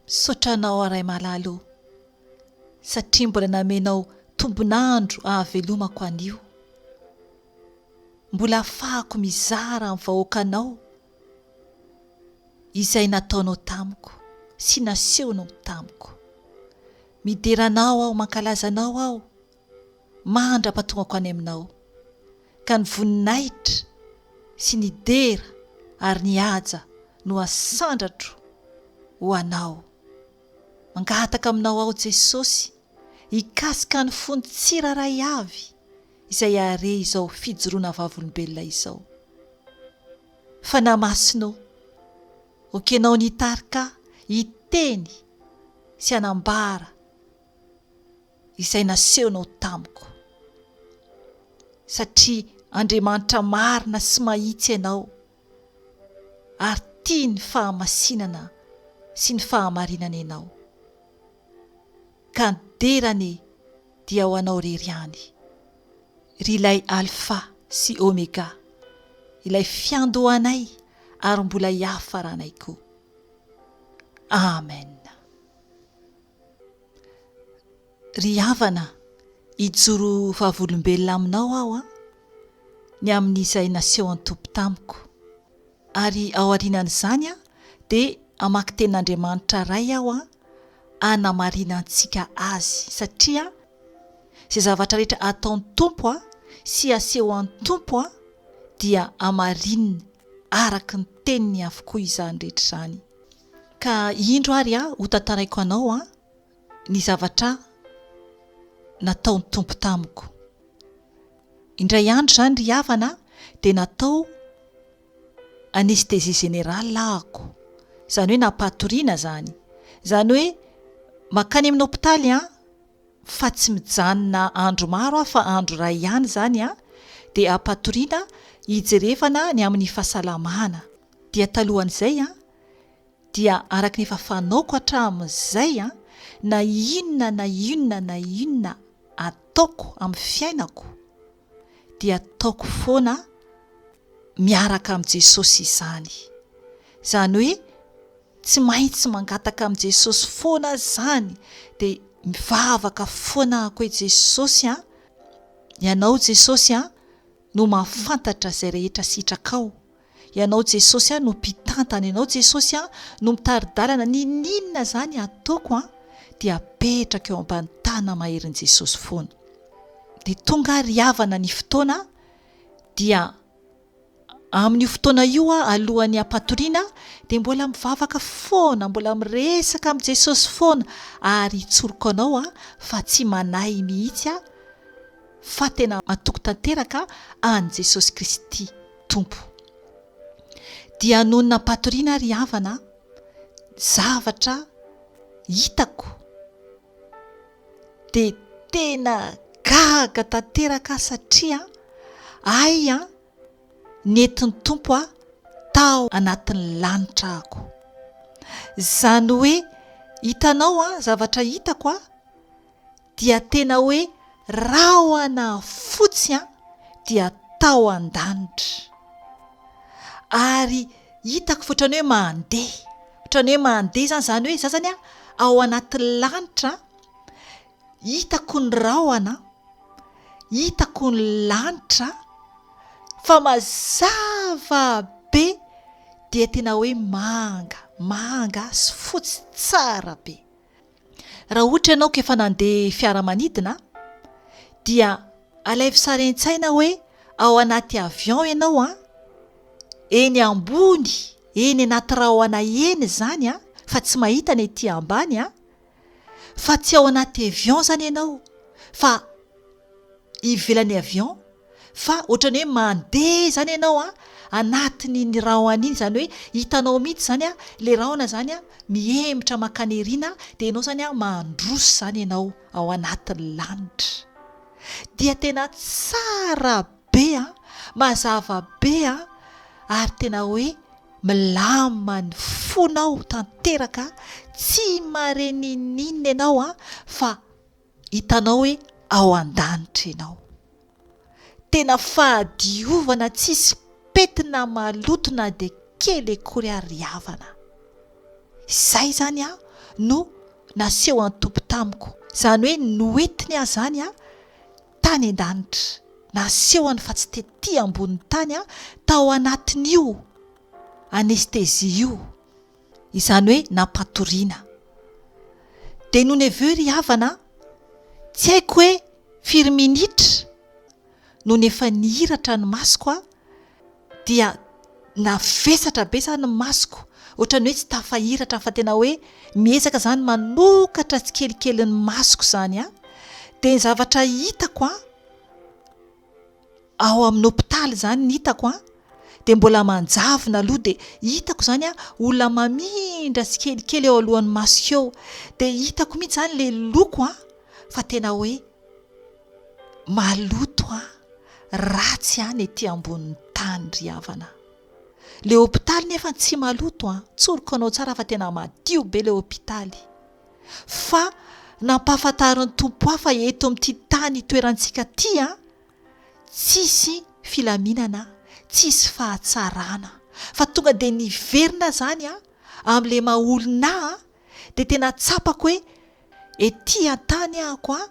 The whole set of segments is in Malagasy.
Misaotra Anao aho Ray malala o, satria mbola namenao tombon'andro ahavelomako anio. Mbola afahako mizara amin'ny vahoakanao izay nataonao tamiko sy nasehonao tamiko. Midera Anao aho, mankalaza Anao aho mandra-pahatongako any Aminao, ka ny voninahitra sy ny dera ary ny haja no asandratro ho Anao. Mangataka Aminao aho Jesosy hikasika ny fony tsirairay avy izay hahare izao fijoroana vavolombelona izao. Fanahy Masina ô, okenao ny hitarika ahy hiteny sy hanambara izay nasehonao tamiko. Satria Andriamanitra marina sy mahitsy Ianao ary tia ny fahamasinana sy ny fahamarinana Ianao. Ka ny dera anie dia ho Anao irery ihany, ry ilay Alfa sy Omega, ilay fiandohanay ary mbola hiafaranay koa. Amen. Ry havana, hijoro vavolombelona aminao aho an, ny amin'izay nasehon'ny Tompo tamiko. Ary aorianan'izany an, dia hamaky tenin'Andriamanitra Ray aho an, hanamarinantsika Azy, satria izay zavatra rehetra ataon'ny Tompo an, sy asehon'ny Tompo an, dia hamarininy araka ny teniny avokoa izany rehetra izany. Ka indro ary aho ho tantaraiko anao an, ny zavatra nataon'ny Tompo tamiko. Indray andro izany ry havana dia natao anesthésie générale ahako, izany hoe nampatoriana izany. Izany hoe mankany amin'ny hopitaly an, fa tsy mijanona andro maro aho fa andro iray ihany izany an, dia ampatoriana hijerevana ny amin'ny fahasalamana. Dia talohan'izay an, dia araka ny efa fanaoko hatramin'izay an, na inona na inona na inona ataoko amin'ny fiainako dia ataoko foana miaraka amin'i Jesosy izany. Izany hoe tsy maintsy mangataka amin'i Jesosy foana aho izany dia mivavaka foana ahako hoe Jesosy an, Ianao Jesosy an no mahafantatra izay rehetra sitrakao. Ianao Jesosy an no mpitantana, Ianao Jesosy an no mitari-dalana, ninoninona izany ataoko an dia apetrako eo ambany tana-maherin'i Jesosy foana. Dia tonga ary havana ny fotoana dia amin'io fotoana io aho alohan'ny hampatoriana dia mbola mivavaka foana, mbola miresaka amin'i Jesosy foana ary tsoriko anao an fa tsy manahy mihitsy aho fa tena matoky tanteraka an'i Jesosy Kristy Tompo. Dia nony nampatoriana ry havana zavatra hitako dia tena gaga tanteraka aho satria hay an nentin'ny Tompo aho tao anatin'ny lanitra ako. Izany hoe hitanao an zavatra hitako an dia tena hoe rahona fotsy an dia tao an-danitra. Ary hitako fa ohatran'ny hoe mandeha, ohatran'ny hoe mandeha izany, izany hoe za izany an ao anaty lanitra, hitako ny rahona, hitako ny lanitra fa mazava be dia tena hoe manga, manga sy fotsy tsara be. Raha ohatra ianao ka efa nandeha fiaramanidina dia alaivo sary an-tsaina hoe ao anaty avion ianao an, eny ambony, eny anaty rahona eny izany an, fa tsy mahita ny ety ambany an, fa tsy ao anaty avion izany ianao fa ivelan'ny avion fa ohatran'ny hoe mandeha izany ianao an, anatin'iny rahona iny, izany hoe hitanao mihitsy izany an, ilay rahona izany an mihemotra mankany aoriana dia ianao izany an mandroso izany ianao ao anatin'ny lanitra. Dia tena tsara be an, mazava be an, ary tena hoe milamina ny fonao tanteraka, tsy mahare n'inon'inona ianao an, fa hitanao hoe ao an-danitra ianao. Tena fahadiovana tsisy pentina maloto na dia kely akory ary ry havana. Izay izany an! no nasehon'ny Tompo tamiko. Izany hoe noentiny aho izany tany an-danitra. Nasehony fa tsy tety ambonin'ny tany aho tao anatin'io anesthésie io. Izany hoe nampatoriana. Dia nony avy eo ry havana a, tsy haiko hoe firy minitra nony efa nihiratra ny masoko a, dia navesatra be izany ny masoko, ohatran'ny hoe tsy tafahiratra fa tena hoe miezaka izany manokatra tsikelikely ny masoko izany an, dia ny zavatra hitako an, ao amin'ny hopitaly izany ny hitako an, dia mbola manjavona aloha dia hitako izany an, olona mamindra tsikelikely eo alohan'ny masoko eo, dia hitako mihitsy izany ilay loko an, fa tena hoe maloto an, ratsy an ny ety ambonin'ny tany ry havana. Le hopitaly nefa tsy maloto an, tsoriko anao tsara fa tena madio be le hopitaly. Fa nampahafantarin'ny Tompo ahy fa eto amin'ity tany itoerantsika ity an, tsisy filaminana, tsisy fahatsarana. Fa tonga dia niverina zany an, amin'le maha olona ahy an, dia tena tsapako hoe ety an-tany ahako an,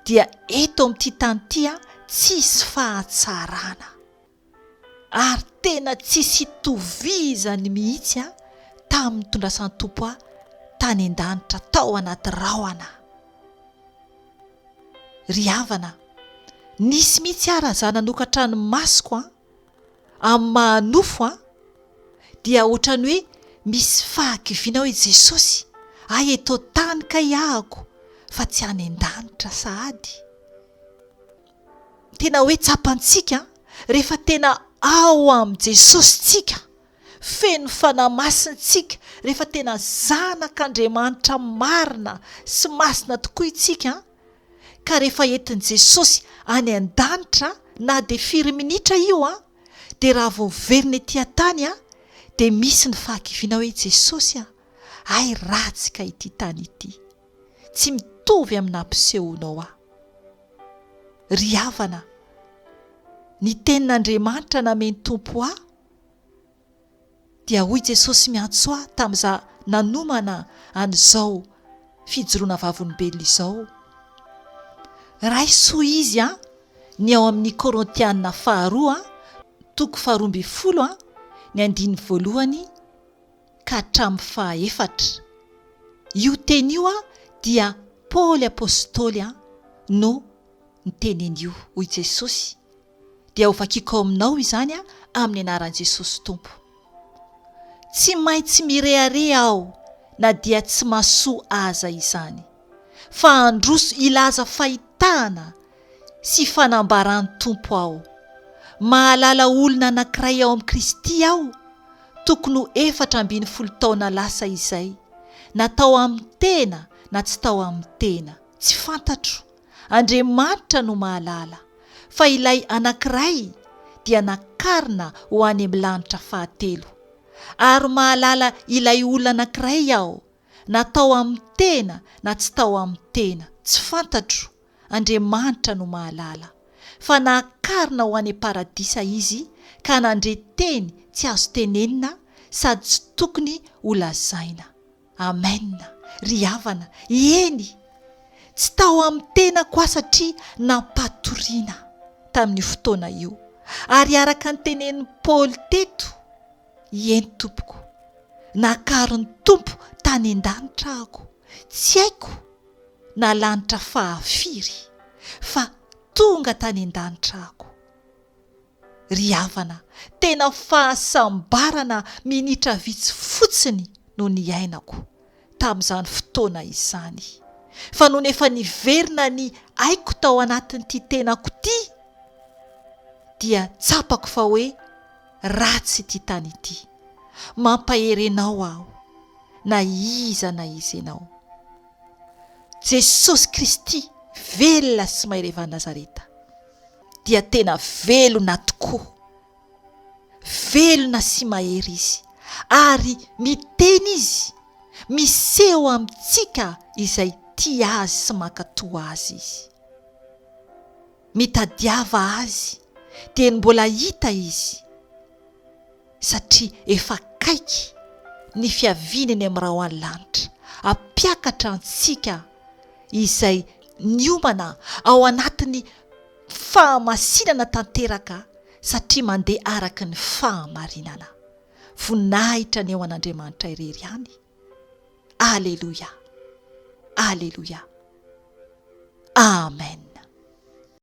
dia eto amin'ity tany ity an, tsisy fahatsarana. Ary tena tsisy itovizany mihitsy an, tamin'ny nitondrasan'ny Tompo ahy tany an-danitra tao anaty rahona. Ry havana, nisy mihitsy ara za nanokatra ny masoko an, amin'ny maha nofo an, dia ohatran'ny hoe misy fahakiviana hoe Jesosy, hay eto an-tany kay ahako fa tsy any an-danitra sahady. Tena hoe tsapantsika rehefa tena ao amin'i Jesosy tsika, feno Fanahy Masina tsika, rehefa tena zanak'Andriamanitra marina sy masina tokoa itsika, ka rehefa entin'i Jesosy any an-danitra na dia firy minitra io an, dia raha vao miverina ety an-tany an, dia misy ny fahakiviana hoe Jesosy an, hay ratsy ka ity tany ity. Tsy mitovy amin'ny nampisehonao ahy. Ry havana, ny tenin'Andriamanitra namen'ny Tompo ahy, dia hoy Jesosy miantso ahy tamin'izaho nanomana an'izao fijoroana vavolombelona izao, Raiso hoy Izy an, ny ao amin'ny Korintiana faharoa toko faharoambinifolo ny andininy voalohany ka hatramin'ny fahaefatra. Io teny io dia Paoly Apostoly no niteny an'io, hoy Jesosy, dia hovakiko ao aminao izany amin'ny anaran'i Jesosy Tompo. Tsy maintsy mirehareha aho na dia tsy mahasoa aza izany, fa handroso hilaza fahitana sy fanambaran'ny Tompo aho. Mahalala olona anankiray ao amin'i Kristy aho, tokony ho 14 taona lasa izay, na tao amin'ny tena na tsy tao amin'ny tena, tsy fantatro, Andriamanitra no mahalala, fa ilay anankiray dia nakarina ho any amin'ny lanitra fahatelo. Ary mahalala ilay olona anankiray aho, na tao amin'ny tena na tsy tao amin'ny tena, tsy fantatro, Andriamanitra no mahalala, fa nakarina ho any am-paradisa izy ka nandre teny tsy azo tenenina sady tsy tokony ho lazaina. Amen ry havana, eny! Tsy tao amin'ny tenako aho satria nampatoriana tamin'io fotoana io. Ary araka ny tenenin'i Paoly teto, eny tompoko, nakarin'ny Tompo tany an-danitra aho, tsy haiko na lanitra fahafiry, fa tonga tany an-danitra aho. Ry havana, tena fahasambarana minitra vitsy fotsiny no niainako tamin'izany fotoana izany. Fa nony efa niverina ny aiko tao anatin'ity tenako ity, dia tsapako fa hoe ratsy ity tany ity. Mampahery anao aho, na iza na iza ianao. Jesosy Kristy velona sy mahery avy any Nazareta. dia tena velona tokoa. Velona sy mahery Izy, ary miteny Izy, miseho amintsika izay tia Azy sy mankatò Azy Izy. Mitadiava Azy, dieny mbola hita Izy, satria efa akaiky ny fiaviany eny amin'ny rahona lanitra. Hampiakatra antsika izay niomana ao anatin'ny fahamasinana tanteraka satria mandeha araka ny fahamarinana. Voninahitra ny eo an'Andriamanitra irery ihany. Aleloia! Aleloia! Amen!